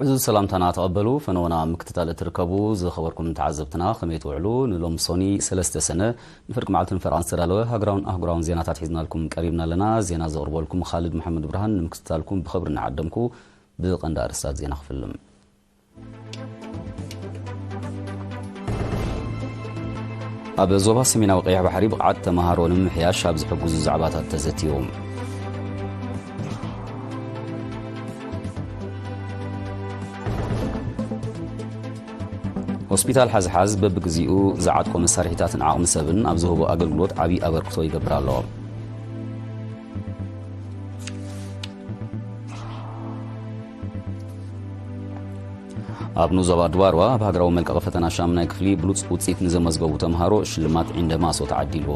ዕዙዝ ሰላምታና ተቐበሉ። ፈነወና ምክትታል እትርከቡ ዝኸበርኩም ተዓዘብትና፣ ከመይ ትውዕሉ? ንሎም ሶኒ ሰለስተ ሰነ ንፍርቂ መዓልትን ፈርቓን ዝተዳለወ ሃገራውን ኣህጉራውን ዜናታት ሒዝናልኩም ቀሪብና ኣለና። ዜና ዘቕርበልኩም ኻልድ መሓመድ ብርሃን። ንምክትታልኩም ብኽብሪ እናዓደምኩ፣ ብቐንዲ ኣርእስታት ዜና ክፍልም። ኣብ ዞባ ሰሜናዊ ቀይሕ ባሕሪ ብቕዓት ተመሃሮ ንምምሕያሽ ኣብ ዝሕግዙ ዛዕባታት ተዘትዩ። ሆስፒታል ሓዝሓዝ በብግዜኡ ዝዓጥቆ መሳርሒታትን ዓቕሚ ሰብን ኣብ ዝህቦ ኣገልግሎት ዓብዪ ኣበርክቶ ይገብር ኣሎ። ኣብ ኑዞባ ድባርዋ ኣብ ሃገራዊ መልቀቒ ፈተና ሻምናይ ክፍሊ ብሉጽ ውጽኢት ንዘመዝገቡ ተምሃሮ ሽልማት ዒንደ ማሶ ተዓዲሉ።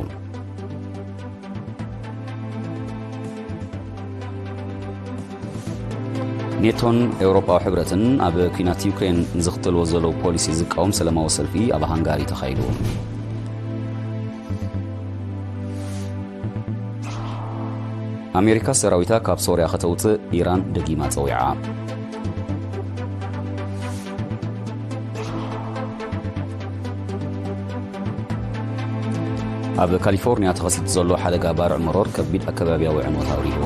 ኔቶን ኤውሮጳዊ ሕብረትን ኣብ ኲናት ዩክሬን ንዝኽተልዎ ዘለዉ ፖሊሲ ዝቃወም ሰላማዊ ሰልፊ ኣብ ሃንጋሪ ተኻይዱ። ኣሜሪካ ሰራዊታ ካብ ሶርያ ከተውፅእ ኢራን ደጊማ ፀዊዓ። ኣብ ካሊፎርኒያ ተኸሲቱ ዘሎ ሓደጋ ባርዕ መሮር ከቢድ ኣከባቢያዊ ዕንወት ኣብሪሁ።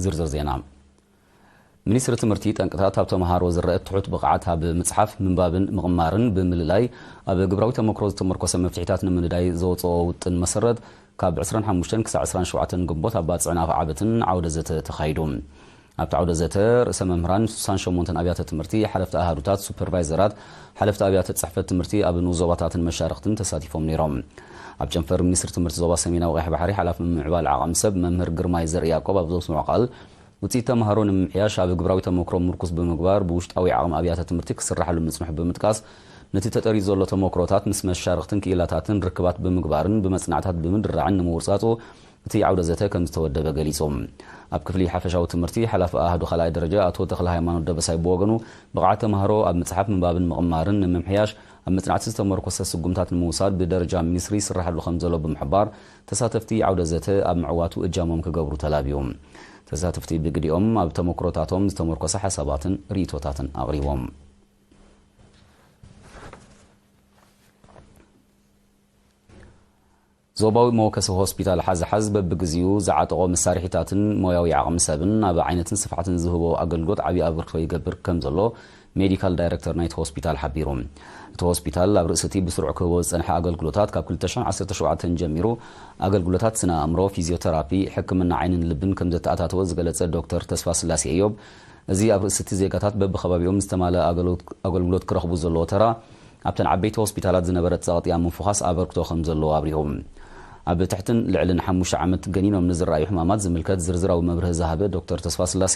ዝርዝር ዜና። ሚኒስትሪ ትምህርቲ፣ ጠንቅታት ኣብ ተምሃሮ ዝረአ ትሑት ብቕዓት ኣብ ምጽሓፍ፣ ምንባብን ምቕማርን ብምልላይ፣ ኣብ ግብራዊ ተመክሮ ዝተመርኮሰ መፍትሒታት ንምንዳይ ዘውጽኦ ውጥን መሰረት፣ ካብ ዕስራን ሓሙሽተን ክሳዕ ዕስራን ሸውዓተን ግንቦት ኣብ ባጽዕን ኣፍዓበትን ዓውደ ዘተ ተኻይዱ። ኣብቲ ዓውደ ዘተ፣ ርእሰ መምህራን ስሳን ሸሞንተን ኣብያተ ትምህርቲ፣ ሓለፍቲ ኣሃዱታት፣ ሱፐርቫይዘራት፣ ሓለፍቲ ኣብያተ ጽሕፈት ትምህርቲ ኣብ ንኡስ ዞባታትን መሻርኽትን ተሳቲፎም ነይሮም። ኣብ ጨንፈር ሚኒስትሪ ትምህርቲ ዞባ ሰሜናዊ ቀይሕ ባሕሪ ሓላፊ ምምዕባል ዓቕሚ ሰብ መምህር ግርማይ ዘርኢ ያዕቆብ ኣብ ዘስምዖ ቃል፣ ውፅኢት ተምሃሮ ንምምሕያሽ ኣብ ግብራዊ ተመክሮ ምርኩስ ብምግባር ብውሽጣዊ ዓቕሚ ኣብያተ ትምህርቲ ክስራሓሉ ምፅንሑ ብምጥቃስ፣ ነቲ ተጠርዩ ዘሎ ተመክሮታት ምስ መሻርኽትን ክኢላታትን ርክባት ብምግባርን ብመፅናዕታት ብምድራዕን ንምውርፃፁ እቲ ዓውደ ዘተ ከም ዝተወደበ ገሊፁ። ኣብ ክፍሊ ሓፈሻዊ ትምህርቲ ሓላፊ ኣሃዱ ካልኣይ ደረጃ ኣቶ ተኽለ ሃይማኖት ደበሳይ ብወገኑ፣ ብቕዓት ተምሃሮ ኣብ ምፅሓፍ ምንባብን ምቕማርን ንምምሕያሽ ኣብ መጽናዕቲ ዝተመርኮሰ ስጉምታት ንምውሳድ ብደረጃ ሚኒስትሪ ይስራሓሉ ከም ዘሎ ብምሕባር፣ ተሳተፍቲ ዓውደ ዘተ ኣብ ምዕዋቱ እጃሞም ክገብሩ ተላብዩ። ተሳተፍቲ ብግዲኦም ኣብ ተመክሮታቶም ዝተመርኮሰ ሓሳባትን ርእይቶታትን ኣቕሪቦም። ዞባዊ መወከሲ ሆስፒታል ሓዝሓዝ በብግዜኡ ዝዓጠቖ መሳርሒታትን ሞያዊ ዓቕሚ ሰብን ኣብ ዓይነትን ስፍሓትን ዝህቦ ኣገልግሎት ዓብዪ ኣበርክቶ ይገብር ከም ዘሎ ሜዲካል ዳይሬክተር ናይቲ ሆስፒታል ሓቢሩ። እቲ ሆስፒታል ኣብ ርእሲ እቲ ብስሩዕ ክህቦ ዝጸንሐ ኣገልግሎታት ካብ ክልተ ሽሕን ዓሰርተ ሸውዓተን ጀሚሩ ኣገልግሎታት ስነ ኣእምሮ፣ ፊዚዮተራፒ፣ ሕክምና ዓይንን ልብን ከም ዘተኣታተወ ዝገለጸ ዶክተር ተስፋ ስላሴ እዮብ፣ እዚ ኣብ ርእሲ እቲ ዜጋታት በብኸባቢኦም ዝተማልአ ኣገልግሎት፣ ኣገልግሎት ክረኽቡ ዘለዎ ተራ ኣብተን ዓበይቲ ሆስፒታላት ዝነበረ ጸቕጢ ኣብ ምፍዃስ ኣበርክቶ ከም ዘለዎ ኣብሪሁ። ኣብ ትሕትን ልዕልን ሓሙሽተ ዓመት ገኒኖም ንዝረኣዩ ሕማማት ዝምልከት ዝርዝራዊ መብርሂ ዝሃበ ዶክተር ተስፋስላሴ፣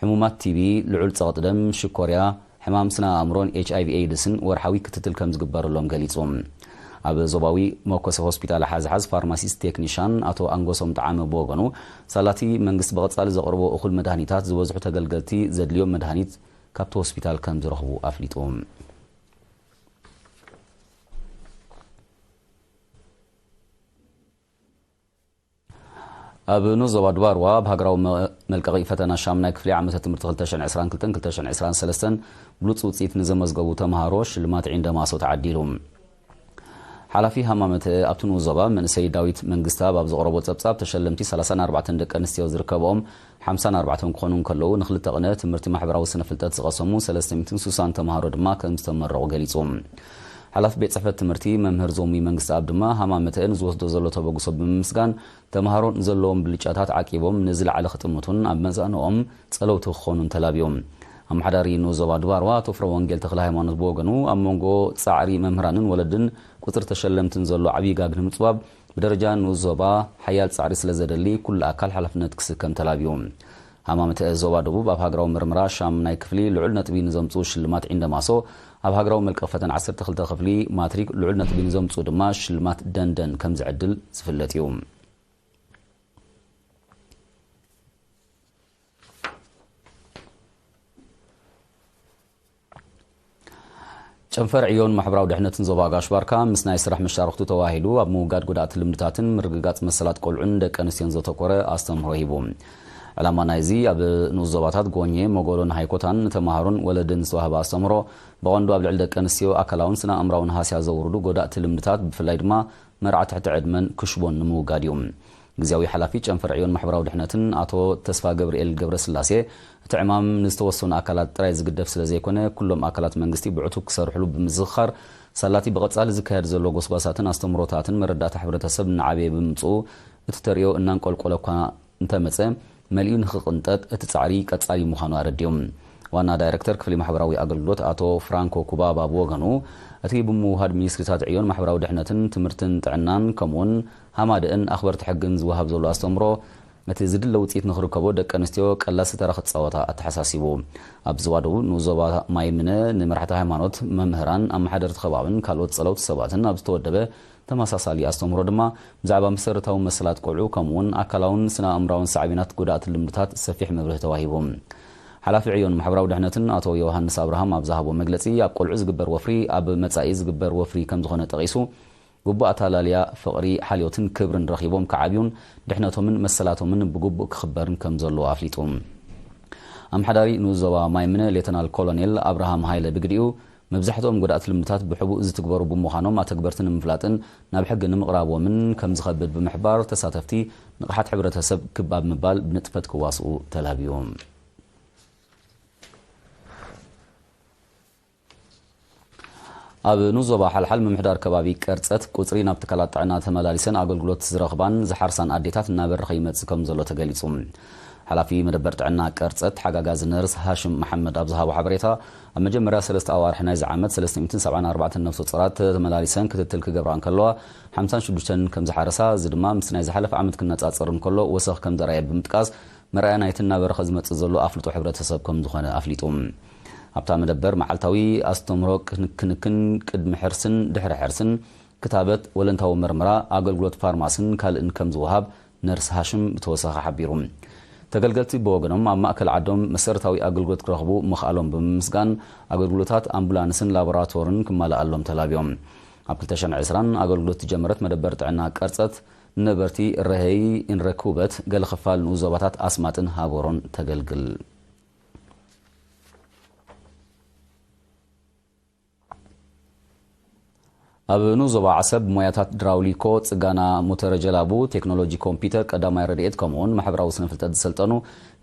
ሕሙማት ቲቢ፣ ልዑል ጸቕጢ ደም፣ ሽኮርያ፣ ሕማም ስነ ኣእምሮን ኤች ኣይ ቪ ኤድስን ወርሓዊ ክትትል ከም ዝግበረሎም ገሊጹ። ኣብ ዞባዊ መኮሰ ሆስፒታል ሓዝሓዝ ፋርማሲስት ቴክኒሻን ኣቶ ኣንጎሶም ጠዓመ ብወገኑ፣ ሳላቲ መንግስቲ ብቐጻሊ ዘቕርቦ እኹል መድሃኒታት ዝበዝሑ ተገልገልቲ ዘድልዮም መድሃኒት ካብቲ ሆስፒታል ከም ዝረኽቡ ኣፍሊጡ። ኣብ ንኡስ ዞባ ድባርዋ ኣብ ሃገራዊ መ-፣ መልቀቒ ፈተና ሻምናይ ክፍሊ ዓመተ ትምህርቲ ክልተ ሽሕን ዕስራን ክልተን ክልተ ሽሕን ዕስራን ሰለስተን ብሉጽ ውጽኢት ንዘመዝገቡ ተምሃሮ ሽልማት ዒንደ ማሶ ተዓዲሉ። ሓላፊ ሃማመተ ኣብቲ ንኡስ ዞባ መንእሰይ ዳዊት መንግስተኣብ ኣብ ዘቕረቦ ጸብጻብ፣ ተሸለምቲ ሰላሳን ኣርባዕተን ደቂ ኣንስትዮ ዝርከብኦም ሓምሳን ኣርባዕተን ክኾኑ እንከለዉ፣ ንክልተ ቅነ ትምህርቲ ማሕበራዊ ስነ ፍልጠት ዝቐሰሙ ሰለስተ ሚእትን ስሳን ተምሃሮ ድማ ከም ዝተመረቑ ገሊጹ። ሓላፊ ቤት ጽሕፈት ትምህርቲ መምህር ዞሚ መንግስተኣብ ድማ ሃማመተ ንዝወስዶ ዘሎ ተበግሶ ብምምስጋን፣ ተምሃሮ ንዘለዎም ብልጫታት ዓቂቦም ንዝለዓለ ክጥምቱን ኣብ መዛንኦም ጸለውቲ ክኾኑን ተላብዮም። ኣመሓዳሪ ንኡስ ዞባ ድባርዋ ኣቶ ፍረ ወንጌል ተኽለ ሃይማኖት ብወገኑ፣ ኣብ መንጎ ጻዕሪ መምህራንን ወለድን ቁጽሪ ተሸለምትን ዘሎ ዓብዪ ጋግ ንምጽባብ፣ ብደረጃ ንኡስ ዞባ ሓያል ጻዕሪ ስለ ዘደሊ፣ ኩሉ ኣካል ሓላፍነት ክስከም ተላብዩ። ሃማመተ ዞባ ደቡብ ኣብ ሃገራዊ ምርምራ ሻምናይ ክፍሊ ልዑል ነጥቢ ንዘምጽኡ ሽልማት ዒንደ ማሶ፣ ኣብ ሃገራዊ መልቀቕ ፈተና ዓሰርተ ክልተ ክፍሊ ማትሪክ ልዑል ነጥቢ ንዘምጽኡ ድማ ሽልማት ደንደን ከም ዝዕድል ዝፍለጥ እዩ። ጨንፈር ዕዮን ማሕበራዊ ድሕነትን ዞባ ጋሽ ባርካ ምስ ናይ ስራሕ መሻርኽቱ ተዋሂዱ ኣብ ምውጋድ ጎዳእቲ ልምድታትን ምርግጋጽ መሰላት ቆልዑን ደቂ ኣንስትዮን ዘተኮረ ኣስተምህሮ ሂቡ። ዕላማ ናይዚ ኣብ ንኡስ ዞባታት ጎኘ፣ መጎሎን ሃይኮታን ንተማሃሮን ወለድን ዝተዋህበ ኣስተምህሮ ብቐንዱ ኣብ ልዕሊ ደቂ ኣንስትዮ ኣካላውን ስነ ኣእምራውን ሃስያ ዘውርዱ ጎዳእቲ ልምድታት ብፍላይ ድማ መርዓ ትሕቲ ዕድመን ክሽቦን ንምውጋድ እዩ። ግዝያዊ ሓላፊ ጨንፈር ዕዮን ማሕበራዊ ድሕነትን ኣቶ ተስፋ ገብርኤል ገብረስላሴ፣ እቲ ዕማም ንዝተወሰኑ ኣካላት ጥራይ ዝግደፍ ስለ ዘይኮነ፣ ኩሎም ኣካላት መንግስቲ ብዕቱብ ክሰርሕሉ ብምዝኽኻር፣ ሳላቲ ብቐጻሊ ዝካየድ ዘሎ ጎስጓሳትን ኣስተምህሮታትን መረዳእታ ሕብረተሰብ እናዓበየ ብምምጽኡ፣ እቲ ተርእዮ እናንቆልቆለ እኳ እንተመጸ፣ መሊኡ ንኽቕንጠጥ እቲ ጻዕሪ ቀጻሊ ምዃኑ ኣረዲኦም። ዋና ዳይረክተር ክፍሊ ማሕበራዊ ኣገልግሎት ኣቶ ፍራንኮ ኩባባ ብወገኑ፣ እቲ ብምውሃድ ሚኒስትሪታት ዕዮን ማሕበራዊ ድሕነትን ትምህርትን ጥዕናን ከምኡውን ሃማደእን ኣኽበርቲ ሕግን ዝወሃብ ዘሎ ኣስተምህሮ፣ እቲ ዝድለ ውጽኢት ንኽርከቦ ደቂ ኣንስትዮ ቀላሲ ተራ ክጻወታ ኣተሓሳሲቡ። ኣብ ዝዋደቡ ንዞባ ማይምነ ንመራሕቲ ሃይማኖት፣ መምህራን፣ ኣመሓደርቲ ከባብን ካልኦት ጸለውቲ ሰባትን ኣብ ዝተወደበ ተመሳሳሊ ኣስተምህሮ ድማ ብዛዕባ መሰረታዊ መሰላት ቆልዑ ከምኡውን ኣካላውን ስነ ኣእምራውን ሳዕቤናት ጎዳእቲ ልምድታት ሰፊሕ መብርሂ ተዋሂቡ። ሓላፊ ዕዮን ማሕበራዊ ድሕነትን ኣቶ ዮሃንስ ኣብርሃም ኣብ ዝሃቦ መግለጺ፣ ኣብ ቆልዑ ዝግበር ወፍሪ ኣብ መጻኢ ዝግበር ወፍሪ ከም ዝኾነ ጠቒሱ፣ ግቡእ ኣታላልያ ፍቕሪ፣ ሓልዮትን ክብርን ረኺቦም ክዓብዩን ድሕነቶምን መሰላቶምን ብግቡእ ክኽበርን ከም ዘለዎ ኣፍሊጡ። ኣምሓዳሪ ንኡስ ዞባ ማይምነ ሌተናል ኮሎኔል ኣብርሃም ሃይለ ብግዲኡ፣ መብዛሕትኦም ጎዳእቲ ልምድታት ብሕቡእ ዝትግበሩ ብምዃኖም ኣተግበርቲ ንምፍላጥን ናብ ሕጊ ንምቕራቦምን ከም ዝኸብድ ብምሕባር፣ ተሳተፍቲ ንቕሓት ሕብረተሰብ ክብ ኣብ ምባል ብንጥፈት ክዋስኡ ተላብዩ። ኣብ ንኡስ ዞባ ሓልሓል ምምሕዳር ከባቢ ቀርጸት ቁጽሪ ናብ ትካላት ጥዕና ተመላሊሰን ኣገልግሎት ዝረኽባን ዝሓርሳን ኣዴታት እናበረኸ ይመጽእ ከም ዘሎ ተገሊጹ። ሓላፊ መደበር ጥዕና ቀርጸት ሓጋጋዚ ነርስ ሃሽም መሓመድ ኣብ ዝሃቦ ሓበሬታ፣ ኣብ መጀመርያ ሰለስተ ኣዋርሕ ናይዚ ዓመት ሰለስተ ሚእትን ሰብዓን ኣርባዕተን ነፍሰ ጾራት ተመላሊሰን ክትትል ክገብራ እንከለዋ፣ ሓምሳን ሽዱሽተን ከም ዝሓረሳ፣ እዚ ድማ ምስ ናይ ዝሓለፈ ዓመት ክነጻጸር እንከሎ ወሰኽ ከም ዘርኣየ ብምጥቃስ፣ መርኣያ ናይቲ እናበረኸ ዝመጽእ ዘሎ ኣፍልጦ ሕብረተሰብ ከም ዝኾነ ኣፍሊጡ። ኣብታ መደበር መዓልታዊ ኣስተምህሮ ክንክንክን ቅድሚ ሕርስን ድሕሪ ሕርስን፣ ክታበት፣ ወለንታዊ መርመራ፣ ኣገልግሎት ፋርማስን ካልእን ከም ዝወሃብ ነርስ ሃሽም ብተወሳኺ ሓቢሩ። ተገልገልቲ ብወገኖም ኣብ ማእከል ዓዶም መሰረታዊ ኣገልግሎት ክረኽቡ ምኽኣሎም ብምምስጋን፣ ኣገልግሎታት ኣምቡላንስን ላቦራቶርን ክማልኣሎም ተላብዮም። ኣብ ክልተ ሽሕን ዕስራን ኣገልግሎት ዝጀመረት መደበር ጥዕና ቀርጸት ንነበርቲ ረሄይ ኢንረኩበት ገለ ክፋል ንኡስ ዞባታት ኣስማጥን ሃቦሮን ተገልግል። ኣብ ንኡስ ዞባ ዓሰብ ሞያታት ድራውሊኮ፣ ጽጋና ሞተረ ጀላቡ፣ ቴክኖሎጂ ኮምፒውተር፣ ቀዳማይ ረድኤት ከምኡውን ማሕበራዊ ስነ ፍልጠት ዝሰልጠኑ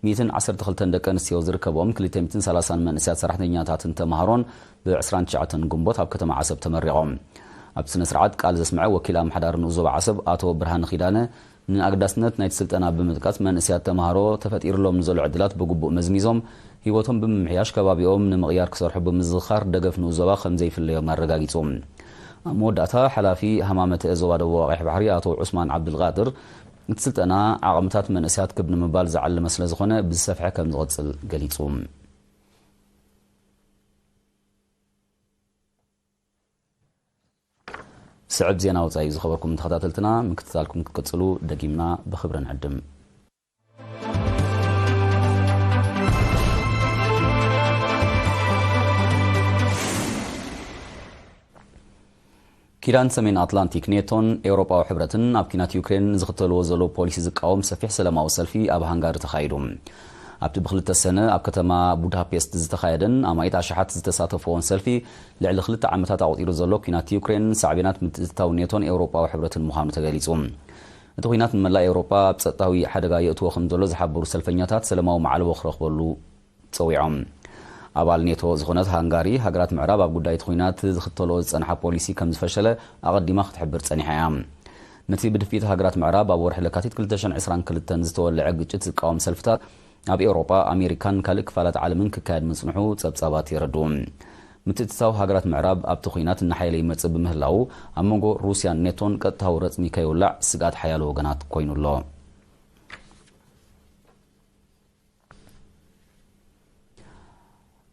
ሚእትን ዓሰርተ ክልተን ደቂ ኣንስትዮ ዝርከቦም ክልተ ሚእትን ሰላሳን መንእሰያት ሰራሕተኛታትን ተማሃሮን ብ ዕስራን ትሽዓተን ግንቦት ኣብ ከተማ ዓሰብ ተመሪቖም። ኣብቲ ስነ ስርዓት ቃል ዘስምዐ ወኪል ኣመሓዳሪ ንኡስ ዞባ ዓሰብ ኣቶ ብርሃነ ኪዳነ፣ ንኣገዳስነት ናይቲ ስልጠና ብምጥቃስ፣ መንእሰያት ተማሃሮ ተፈጢርሎም ንዘሎ ዕድላት ብግቡእ መዝሚዞም፣ ህይወቶም ብምምሕያሽ ከባቢኦም ንምቕያር ክሰርሑ ብምዝኽኻር፣ ደገፍ ንኡስ ዞባ ከም ዘይፍለዮም ኣረጋጊጹ። ኣብ መወዳእታ፣ ሓላፊ ሃማመተ ዞባ ደቡብ ኣቕያሕ ባሕሪ ኣቶ ዑስማን ዓብዱልቃድር፣ እቲ ስልጠና ዓቕምታት መንእሰያት ክብ ንምባል ዝዓለመ ስለ ዝኾነ፣ ብዝሰፍሐ ከም ዝቕጽል ገሊጹ። ስዕብ ዜና ወጻኢ ዝኸበርኩም ተኸታተልትና፣ ምክትታልኩም ክትቅጽሉ ደጊምና ብኽብሪ ንዕድም። ኪዳን ሰሜን ኣትላንቲክ ኔቶን ኤውሮጳዊ ሕብረትን ኣብ ኲናት ዩክሬን ዝኽተልዎ ዘለዉ ፖሊሲ ዝቃወም ሰፊሕ ሰላማዊ ሰልፊ ኣብ ሃንጋሪ ተኻይዱ። ኣብቲ ብክልተ ሰነ ኣብ ከተማ ቡዳፔስት ዝተኻየደን ኣማኢት ኣሽሓት ዝተሳተፍዎን ሰልፊ፣ ልዕሊ ክልተ ዓመታት ኣቑጺሩ ዘሎ ኲናት ዩክሬን ሳዕቤናት ምትእትታው ኔቶን ኤውሮጳዊ ሕብረትን ምዃኑ ተገሊጹ። እቲ ኲናት ንመላእ ኤውሮጳ ኣብ ጸጥታዊ ሓደጋ የእትዎ ከም ዘሎ ዝሓበሩ ሰልፈኛታት፣ ሰላማዊ ማዕለቦ ክረኽበሉ ጸዊዖም። ኣባል ኔቶ ዝኾነት ሃንጋሪ፣ ሃገራት ምዕራብ ኣብ ጉዳይ እቲ ኲናት ዝኽተልኦ ዝጸንሓ ፖሊሲ ከም ዝፈሸለ ኣቐዲማ ክትሕብር ጸኒሓ እያ። ነቲ ብድፍኢት ሃገራት ምዕራብ ኣብ ወርሒ ለካቲት ክልተ ሽሕን ዕስራን ክልተን ዝተወልዐ ግጭት ዝቃወም ሰልፍታት ኣብ ኤውሮጳ፣ ኣሜሪካን ካልእ ክፋላት ዓለምን ክካየድ ምጽንሑ ጸብጻባት የረድኡ። ምትእትታው ሃገራት ምዕራብ ኣብቲ ኲናት እናሓየለ ይመጽእ ብምህላዉ፣ ኣብ መንጎ ሩስያን ኔቶን ቀጥታዊ ረጽሚ ከይውላዕ ስግኣት ሓያሎ ወገናት ኮይኑ ኣሎ።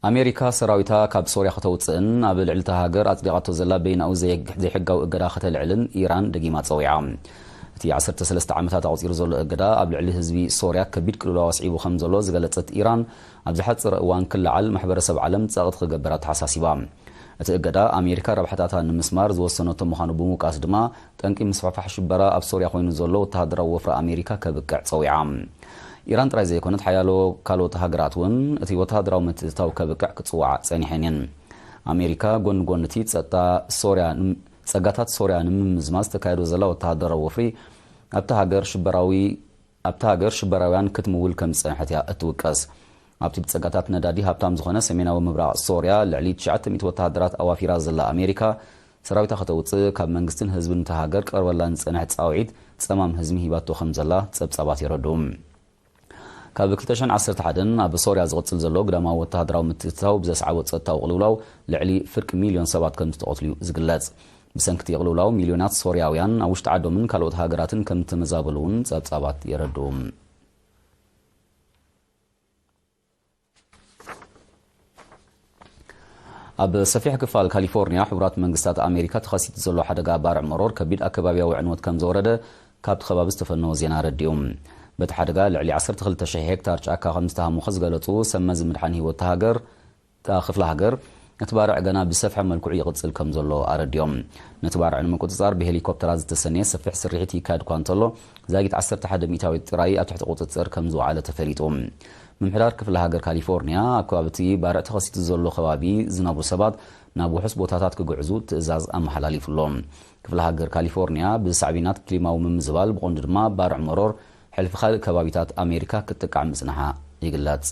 ኣሜሪካ ሰራዊታ ካብ ሶርያ ከተውጽእን ኣብ ልዕሊ እታ ሃገር ኣጽዲቓቶ ዘላ በይናኡ ዘይ-፣ ዘይሕጋዊ እገዳ ከተልዕልን ኢራን ደጊማ ጸዊዓ። እቲ ዓሰርተ ሰለስተ ዓመታት ኣቑጺሩ ዘሎ እገዳ ኣብ ልዕሊ ህዝቢ ሶርያ ከቢድ ቅልውላው ኣስዒቡ ከም ዘሎ ዝገለጸት ኢራን፣ ኣብ ዝሓጸረ እዋን ክለዓል ማሕበረሰብ ዓለም ጸቕጢ ክገብር ኣተሓሳሲባ። እቲ እገዳ ኣሜሪካ ረብሓታታ ንምስማር ዝወሰነቶ ምዃኑ ብምውቃስ ድማ፣ ጠንቂ ምስፍሕፋሕ ሽበራ ኣብ ሶርያ ኮይኑ ዘሎ ወተሃደራዊ ወፍሪ ኣሜሪካ ከብቅዕ ጸዊዓ። ኢራን ጥራይ ዘይኮነት፣ ሓያሎ ካልኦት ሃገራት እውን እቲ ወተሃደራዊ ምትእትታው ከብቅዕ ክጽውዓ ጸኒሐን እየን። ኣሜሪካ ጎኒ ጎኒ እቲ ጸጥታ ሶርያ ንም-፣ ጸጋታት ሶርያ ንምምዝማዝ ተካይዶ ዘላ ወተሃደራዊ ወፍሪ ኣብታ ሃገር ሽበራዊ ኣብታ ሃገር ሽበራውያን ክትምውል ከም ዝጸንሐት እያ እትውቀስ። ኣብቲ ብጸጋታት ነዳዲ ሃብታም ዝኾነ ሰሜናዊ ምብራቕ ሶርያ፣ ልዕሊ ትሽዓተ ሚእቲ ወተሃደራት ኣዋፊራ ዘላ ኣሜሪካ፣ ሰራዊታ ከተውጽእ ካብ መንግስትን ህዝብን እታ ሃገር ቀርበላ ንጸንሐ ጻውዒት ጸማም ህዝሚ ሂባቶ ከም ዘላ ጸብጻባት የረድኡ። ካብ ክልተ ሽሕን ዓሰርተ ሓደን ኣብ ሶርያ ዝቕጽል ዘሎ ግዳማዊ ወተሃደራዊ ምትእትታው ብዘስዓቦ ጸጥታዊ ቅልውላው፣ ልዕሊ ፍርቂ ሚልዮን ሰባት ከም ዝተቐትሉ እዩ ዝግለጽ። ብሰንኪ እቲ ቅልውላው፣ ሚልዮናት ሶርያውያን ኣብ ውሽጢ ዓዶምን ካልኦት ሃገራትን ከም ዝተመዛበሉ እውን ጸብጻባት የረድኡ። ኣብ ሰፊሕ ክፋል ካሊፎርኒያ፣ ሕቡራት መንግስታት ኣሜሪካ ተኸሲቱ ዘሎ ሓደጋ ባርዕ መሮር ከቢድ ኣከባቢያዊ ዕንወት ከም ዘወረደ ካብቲ ከባቢ ዝተፈነወ ዜና ኣረዲኡ። በቲ ሓደጋ ልዕሊ ዓሰርተ ክልተ ሽሕ ሄክታር ጫካ ከም ዝተሃሙኸ ዝገለጹ ሰብ መዚ ምድሓን ህይወት እታ ሃገር፣ እታ ክፍለ ሃገር፣ እቲ ባርዕ ገና ብዝሰፍሐ መልክዑ ይቕጽል ከም ዘሎ ኣረዲኦም። ነቲ ባርዕ ንምቁጽጻር ብሄሊኮፕተራት ዝተሰነየ ሰፊሕ ስርሒት ይካየድ እኳ እንተሎ፣ ዛጊት ዓሰርተ ሓደ ሚእታዊት ጥራይ ኣብ ትሕቲ ቁጽጽር ከም ዝወዓለ ተፈሊጡ። ምምሕዳር ክፍለ ሃገር ካሊፎርኒያ፣ ኣብ ከባቢ እቲ ባርዕ ተኸሲቱ ዘሎ ከባቢ ዝነብሩ ሰባት ናብ ውሑስ ቦታታት ክግዕዙ ትእዛዝ ኣመሓላሊፉ ኣሎ። ክፍለ ሃገር ካሊፎርኒያ ብሳዕቤናት ክሊማዊ ምምዝባል፣ ብቐንዱ ድማ ባርዕ መሮር፣ ሕልፊ ካልእ ከባቢታት ኣሜሪካ ክትጥቃዕ ምጽንሓ ይግለጽ።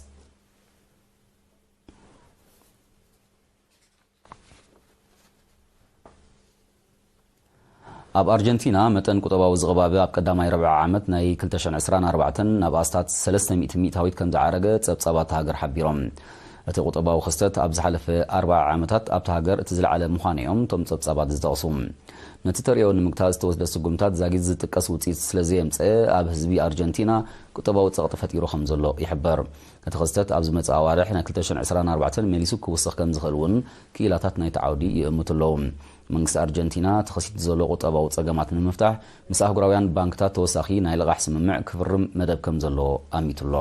ኣብ ኣርጀንቲና፣ መጠን ቁጠባዊ ዝቕባበ ኣብ ቀዳማይ ርብዒ ዓመት ናይ ክልተ ሽሕን ዕስራን ኣርባዕተን ናብ ኣስታት ሰለስተ ሚእቲ ሚእታዊት ከም ዝዓረገ ጸብጻባት ሃገር ሓቢሮም። እቲ ቁጠባዊ ክስተት ኣብ ዝሓለፈ ኣርብዓ ዓመታት ኣብታ ሃገር እቲ ዝለዓለ ምዃኑ እዮም እቶም ጸብጻባት ዝጠቕሱ። ነቲ ተርእዮ ንምግታእ ዝተወስደ ስጉምታት ዛጊት ዝጥቀስ ውጽኢት ስለ ዘየምጸ፣ ኣብ ህዝቢ ኣርጀንቲና ቁጠባዊ ጸቕጢ ፈጢሩ ከም ዘሎ ይሕበር። እቲ ክስተት ኣብ ዝመጽእ ኣዋርሕ ናይ ክልተ ሽሕን ዕስራን ኣርባዕተን መሊሱ ክውስኽ ከም ዝኽእል እውን ክኢላታት ናይቲ ዓውዲ ይእምቱ ኣለዉ። መንግስቲ ኣርጀንቲና ተኸሲቱ ዘሎ ቁጠባዊ ጸገማት ንምፍታሕ ምስ ኣህጉራውያን ባንክታት ተወሳኺ ናይ ልቓሕ ስምምዕ ክፍርም መደብ ከም ዘለዎ ኣሚቱ ኣሎ።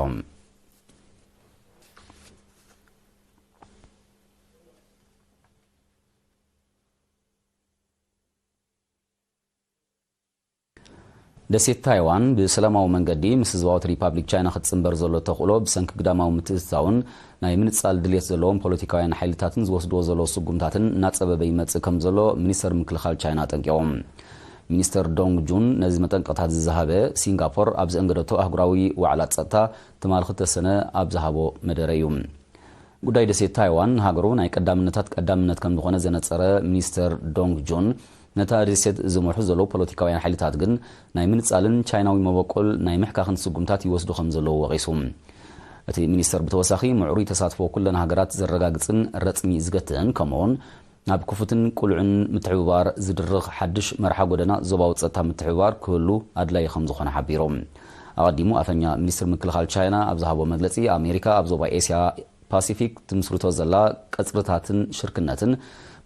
ደሴት ታይዋን ብሰላማዊ መንገዲ ምስ ህዝባዊት ሪፓብሊክ ቻይና ክትጽንበር ዘሎ ተኽእሎ ብሰንኪ ግዳማዊ ምትእትታውን ናይ ምንጻል ድልየት ዘለዎም ፖለቲካውያን ሓይልታትን ዝወስድዎ ዘለዉ ስጉምታትን እናጸበበ ይመጽእ ከም ዘሎ ሚኒስተር ምክልኻል ቻይና ኣጠንቂቖም። ሚኒስተር ዶንግ ጁን ነዚ መጠንቀቕታት ዝዝሃበ፣ ሲንጋፖር ኣብ ዘእንገደቶ ኣህጉራዊ ዋዕላ ጸጥታ ትማሊ ክልተ ሰነ ኣብ ዝሃቦ መደረ እዩ። ጉዳይ ደሴት ታይዋን ንሃገሩ ናይ ቀዳምነታት ቀዳምነት ከም ዝኾነ ዘነጸረ ሚኒስተር ዶንግ ጁን፣ ነታ ደሴት ዝመርሑ ዘለዉ ፖለቲካውያን ሓይልታት ግን ናይ ምንጻልን ቻይናዊ መበቆል ናይ ምሕካኽን ስጉምታት ይወስዱ ከም ዘለዉ ወቒሱ። እቲ ሚኒስተር ብተወሳኺ፣ ምዕሩይ ተሳትፎ ኩለን ሃገራት ዘረጋግጽን ረጽሚ ዝገትእን፣ ከምኡውን ናብ ክፉትን ቅሉዕን ምትሕብባር ዝድርኽ ሓድሽ መርሓ ጎደና ዞባዊ ጸጥታ ምትሕብባር ክህሉ ኣድላዪ ከም ዝኾነ ሓቢሩ። ኣቐዲሙ ኣፈኛ ሚኒስትር ምክልኻል ቻይና ኣብ ዝሃቦ መግለጺ፣ ኣሜሪካ ኣብ ዞባ ኤስያ ፓሲፊክ ትምስርቶ ዘላ ቀጽርታትን ሽርክነትን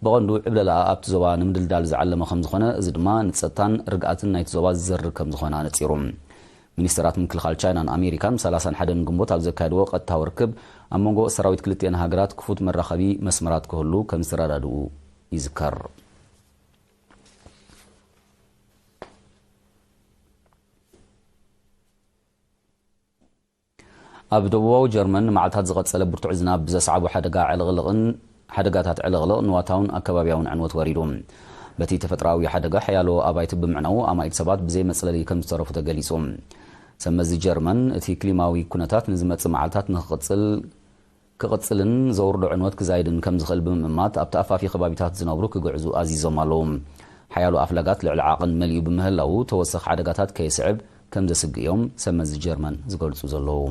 ብቐንዱ ዕብለላኣ ኣብቲ ዞባ ንምድልዳል ዝዓለመ ከም ዝኾነ፣ እዚ ድማ ንጸጥታን ርግኣትን ናይቲ ዞባ ዝዘርግ ከም ዝኾነ ኣነጺሩ። ሚኒስተራት ምክልኻል ቻይናን ኣሜሪካን ሰላሳን ሓደን ግንቦት ኣብ ዘካየድዎ ቀጥታዊ ርክብ፣ ኣብ መንጎ ሰራዊት ክልቲኤን ሃገራት ክፉት መራኸቢ መስመራት ክህሉ ከም ዝተረዳድኡ ይዝከር። ኣብ ደቡባዊ ጀርመን ንመዓልታት ዝቐጸለ ብርቱዕ ዝናብ ብዘስዓቦ ሓደጋ ዕልቕልቕን፣ ሓደጋታት ዕልቕልቕ ንዋታውን ኣከባብያውን ዕንወት ወሪዱ። በቲ ተፈጥሮኣዊ ሓደጋ ሓያሎ ኣባይቲ ብምዕናዉ፣ ኣማኢት ሰባት ብዘይ መጽለሊ ከም ዝተረፉ ተገሊጹ። ሰብ መዚ ጀርመን፣ እቲ ክሊማዊ ኩነታት ንዝመጽእ መዓልታት ንኽቕጽል፣ ክቕጽልን ዘውርዶ ዕንወት ክዛይድን ከም ዝኽእል ብምእማት፣ ኣብ ተኣፋፊ ከባቢታት ዝነብሩ ክግዕዙ ኣዚዞም ኣለዉ። ሓያሎ ኣፍላጋት ልዕሊ ዓቐን መሊኡ ብምህላዉ፣ ተወሳኺ ሓደጋታት ከየስዕብ ከም ዘስግእ እዮም ሰብ መዚ ጀርመን ዝገልጹ ዘለዉ።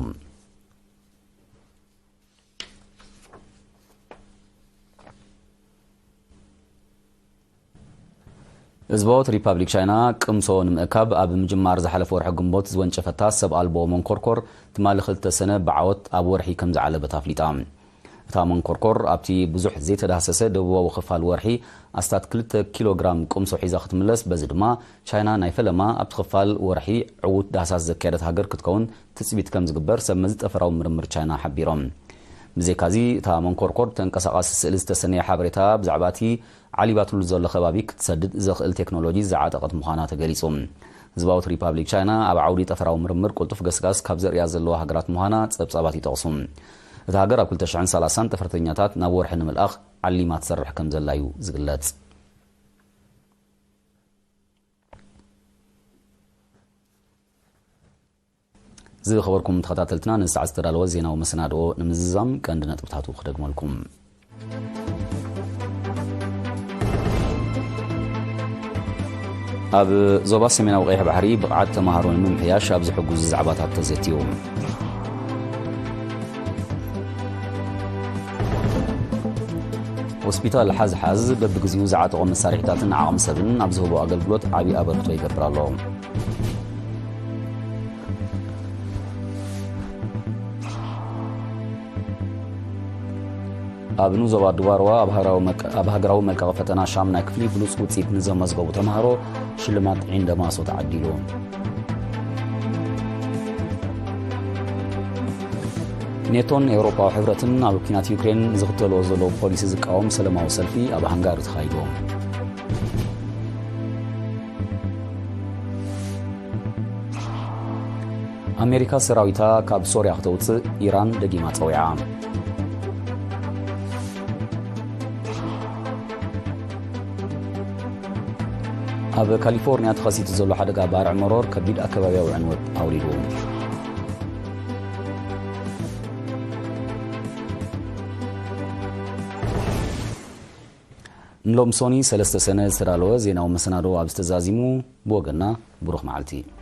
ህዝባዊት ሪፓብሊክ ቻይና ቅምሶ ንምእካብ ኣብ ምጅማር ዝሓለፈ ወርሒ ግንቦት ዝወንጨፈታ ሰብ ኣልቦ መንኮርኮር፣ ትማሊ ክልተ ሰነ ብዓወት ኣብ ወርሒ ከም ዝዓለበት ኣፍሊጣ። እታ መንኮርኮር ኣብቲ ብዙሕ ዘይተዳህሰሰ ደቡባዊ ክፋል ወርሒ ኣስታት ክልተ ኪሎ ግራም ቅምሶ ሒዛ ክትምለስ፣ በዚ ድማ ቻይና ናይ ፈለማ ኣብቲ ክፋል ወርሒ ዕዉት ዳህሳስ ዘካየደት ሃገር ክትከውን ትጽቢት ከም ዝግበር ሰብ መዚ ጠፈራዊ ምርምር ቻይና ሓቢሮም። ብዘይካዚ፣ እታ መንኮርኮር ተንቀሳቓሲ ስእሊ ዝተሰነየ ሓበሬታ ብዛዕባ እቲ ዓሊባትሉ ዘሎ ከባቢ ክትሰድድ ዘኽእል ቴክኖሎጂ ዝዓጠቐት ምዃና ተገሊጹ። ህዝባዊት ሪፓብሊክ ቻይና ኣብ ዓውዲ ጠፈራዊ ምርምር ቅልጡፍ ገስጋስ ካብ ዘርእያ ዘለዋ ሃገራት ምዃና ጸብጻባት ይጠቕሱ። እታ ሃገር ኣብ ክልተ ሽሕን ሰላሳን ጠፈርተኛታት ናብ ወርሒ ንምልኣኽ ዓሊማ ትሰርሕ ከም ዘላ እዩ ዝግለጽ። ዝኸበርኩም ተኸታተልትና፣ ንሰዓት ዝተዳለወ ዜናዊ መሰናድኦ ንምዝዛም ቀንዲ ነጥብታቱ ክደግመልኩም። ኣብ ዞባ ሰሜናዊ ቀይሕ ባሕሪ ብቕዓት ተምሃሮ ንምምሕያሽ ኣብ ዝሕግዙ ዛዕባታት ተዘትዩ። ሆስፒታል ሓዝሓዝ በብግዚኡ ዝዓጠቖ መሳርሒታትን ዓቕሚ ሰብን ኣብ ዝህቦ ኣገልግሎት ዓብዪ ኣበርክቶ ይገብር ኣሎ። ኣብ ንዞባ ዱባርዋ ኣብ ሃገራዊ መልቀ-፣ ኣብ ሃገራዊ መልቀቒ ፈተና ሻምናይ ክፍሊ ብሉጽ ውጽኢት ንዘመዝገቡ ተምሃሮ ሽልማት ዒንደማሶ ተዓዲሉ። ኔቶን ኤውሮፓዊ ሕብረትን ኣብ ኲናት ዩክሬን ዝኽተልዎ ዘለዉ ፖሊሲ ዝቃወም ሰላማዊ ሰልፊ ኣብ ሃንጋሪ ተኻይዱ። ኣሜሪካ ሰራዊታ ካብ ሶርያ ክተውፅእ ኢራን ደጊማ ፀዊዓ። ኣብ ካሊፎርኒያ ተኸሲቱ ዘሎ ሓደጋ ባርዕ መሮር ከቢድ ኣከባቢያዊ ዕንወት ኣውሪዱ። ንሎም ሶኒ ሰለስተ ሰነ ዝተዳለወ ዜናዊ መሰናዶ ኣብ ዝተዛዚሙ፣ ብወገና ብሩኽ መዓልቲ።